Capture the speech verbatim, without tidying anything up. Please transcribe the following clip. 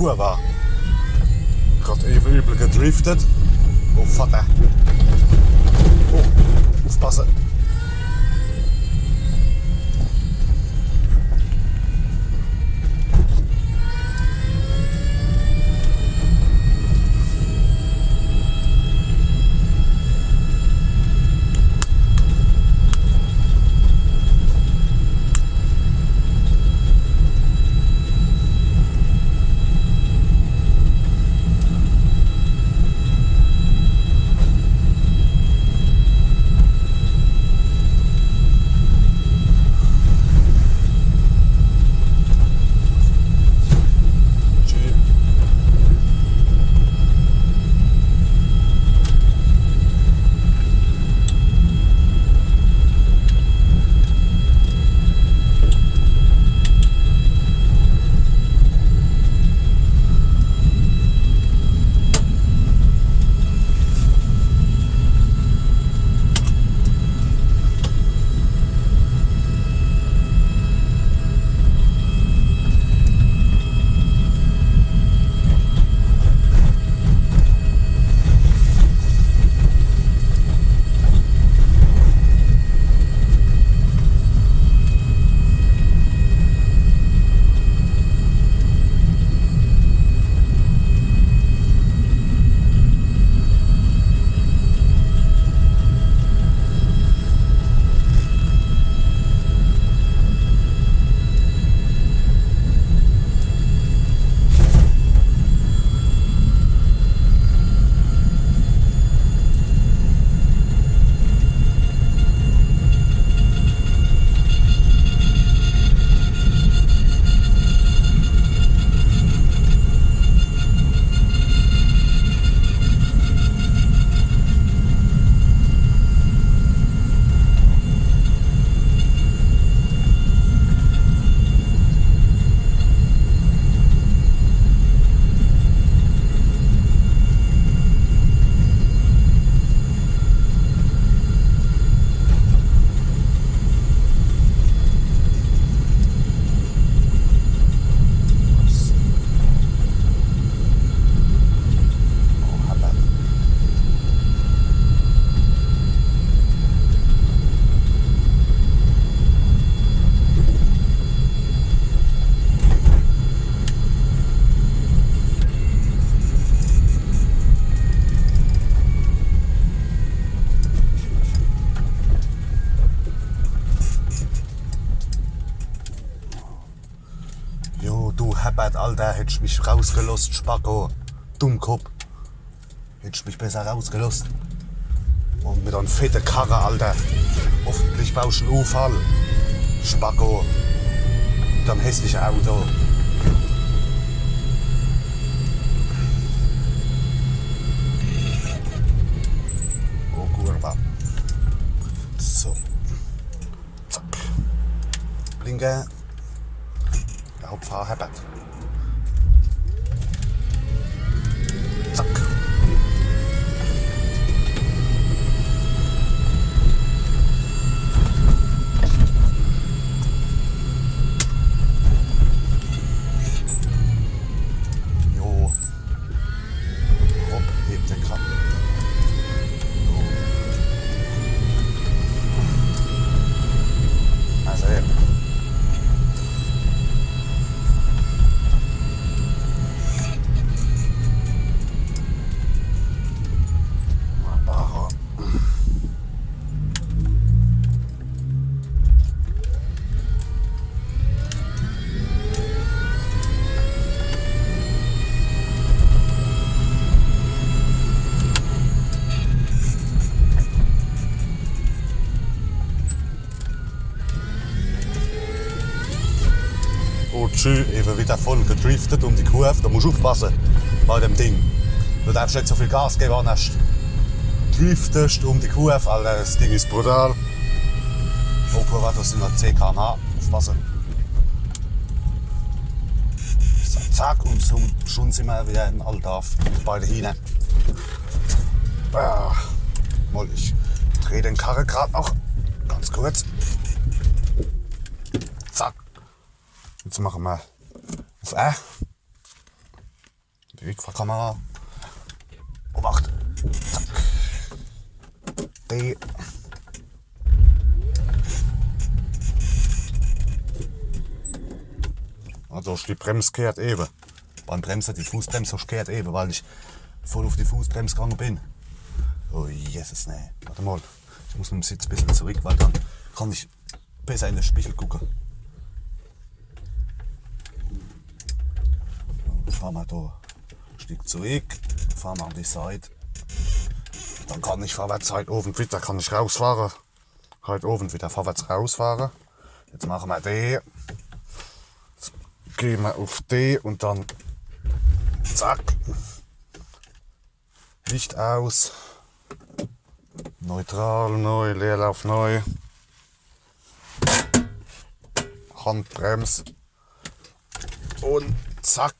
Kurwa. Grad ewe übel gedriftet. Oh, Vater. Oh, uffpasse. Jo, du Herbert, Alter, hättsch mich rausgelost, Spacko. Dummkopp. Hättsch mich besser rausgelost. Un mit deim fette Karre, Alter. Hoffentlich bausch en Unfall. Spacko. Mit deim hässliche Auto. Oh, Kurwa. So. Zack. Blinker. Ja, hopp, fahr, Herbert. Zack. Jo. Hopp, hebt de Kapp. So. Also, ja. Wunderbar. Oh, tschü, ewe widder voll gedriftet um die Kurv. Do musch uffpasse bei dem Ding. Do derfsch net so viel Gas gewwe, annerscht driftescht um die Kurv, Alter, des Ding is brutal. Oh, Kurva, do sin mer zeh K M H. Uffpasse. So, zack, un so, schun sin mer widder im Alldorf bei de Hiehner. Ah, mol, ich dreh de Karre grad noch ganz kurz. Zack. Jetzt mache mer uff R. Rückfahrkamera. Obacht. Zack. D. Also, die Brems gheert ewe. Beim Bremse, die Fußbrems hab ich gheert ewe, weil ich voll uf die Fußbrems gange bin. Oh Jesus, nee. Wart emol. Ich muss mit dem Sitz e bissel zurück, weil dann kann ich besser in de Spichel gucke. Fahre mer do e Stick zurück, fahre mer an die Seit. Dann kann ich vorwärts heit Owend wieder, kann ich rausfahre. Heit Owend wieder vorwärts rausfahre. Jetzt mache mer D. Jetzt gehe mer uf D und dann zack. Licht aus. Neutral nei, Leerlauf nei. Handbrems. Und zack.